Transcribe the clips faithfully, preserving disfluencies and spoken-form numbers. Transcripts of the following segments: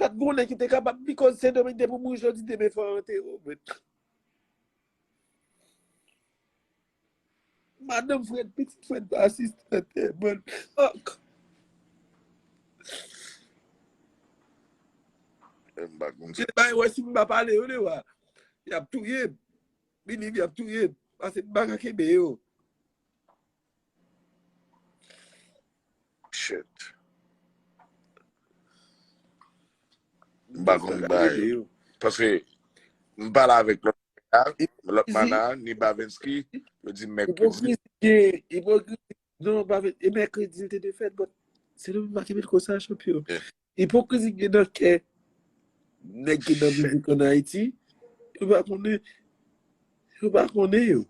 pa t gon nèg ki te kapab, because Sendomeng te pou mouri jodi, demen fò yo antere w, men. Madanm Fred, pitit Fred, pa asiste anterman. Fòk. M pa konn Se bay wè si m pa pale yo dewa. Y ap touye m. Believe y ap touye m. Paske m pa ka kenbe yo. Shit. M pa konn bagay yo. Paske m pale avèk lòt la, lòt mana, ni Bavenski, yo di mèkredi. Ipokrizi gen, ipokrizi. Non, Baven, e mèkredi l te dwe fèt, but se nou menm pa kenbe l konsa, chanpyon. Ipokrizi gen nan kè nèg ki nan mizik ann Ayiti, yo pa konnen, yo pa konnen yo.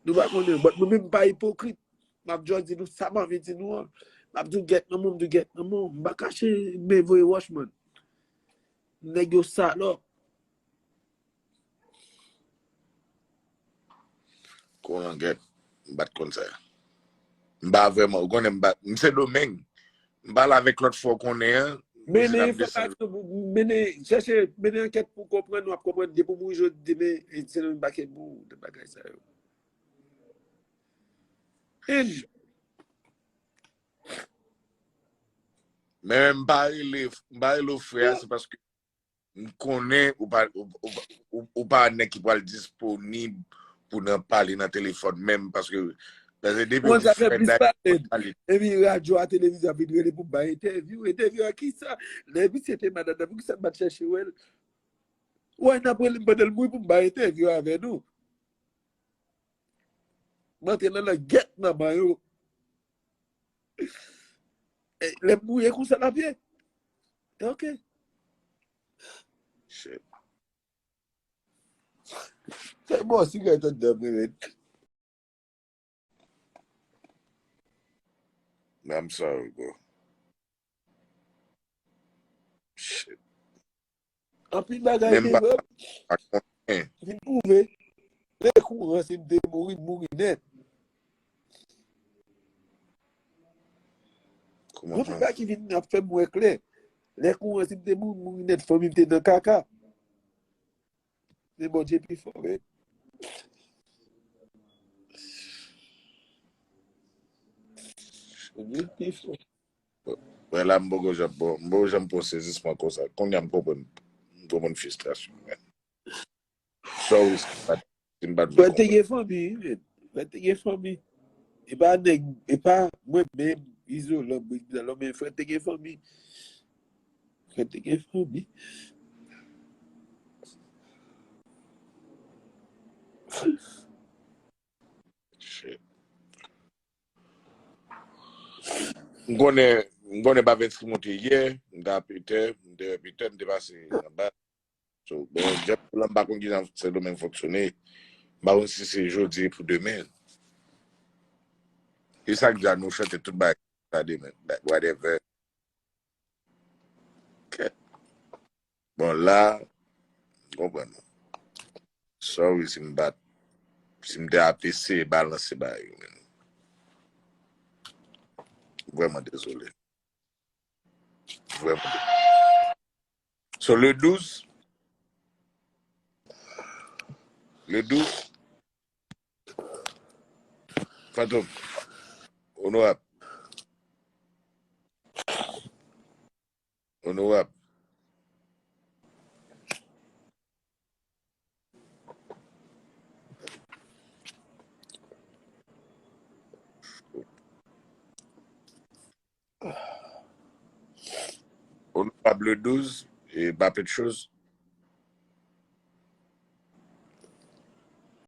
Nou pa konnen yo, but nou menm pa ipokrit. M ap just di nou sa m anvi di nou an. M ap di w gèt nan mwen, m di w gèt nan mwen. M pa kache men voye wòch, man. Nèg yo salòp. Kolangèt, m pa t konn sa. M pa vrèman, ou konnen m pa, m Sendomeng. M pale avèk lòt fò konnen an. Mennen enfòmasyon, mennen, chèche, mennen ankèt pou konprann, w ap konprann. Depi w mouri jodi, demen, Sendomeng pa kenbe w nan bagay sa yo. And Men m pa rele, m pa rele w frè a, se paske m konnen ou pa, ou, ou, ou, ou pa nèg ki pral disponib pou nan pale nan telefòn menm, paske, paske depi ou di frè Dayou, pale. Epi radyo a, televizyon ap vin rele pou m bay entèvyou. Entèvyou a kisa? Lè misye te malad la, poukisa m pa t chèche wè l? Wè, n ap rele m pandan l mouri pou m bay entèvyou avè nou. M antre nan langèt nan mayo. Eh, lè m mouye konsa l ap ye. Ok. Shit. Se bon, si gay tout dam mwen. I'm sorry, bro. Shit. Anpil bagay te vrè. Vin pwouve. Lè kouran, si m te mouri, m mouri nèt. Anpil bagay ki vin ap fè m wè klè. Lè kouran, si m te mouri, m mouri nèt. Fanmi m te nan kaka. Men Bondye pi fò, men. Bondye pi fò. Wè la, m poko janm, bon, m poko janm pran sezisman konsa. Kounye a m konprann, m konprann fristrasyon, men. Sorry, si m pa t, si m pa t vle konprann. Frè te gen fanmi, wi, men. Frè te gen fanmi. E pa nèg, e pa mwen menm, izolan, mwen ki nan lòm, men frè te gen fanmi. Frè te gen fanmi. Shit. M konnen, m konnen Bavenski monte yè, m ta Petè, m te wè Petè, m te pase anba. So, bon, Jeff la, m pa konn kijan Sendomeng fonksyone. M pa konn si se jodi pou demen. E sa k di a nou chante tout bagay sa demen, whatever. Bon, la, m konprann ou. Sorry si m pa t, si m te ap eseye balanse bagay yo, men. Vrèman dezole. Vrèman dezole. So, le douz, le douz, Fantom, onorab. Onorab. Onorab le douz, e pa pèt choz,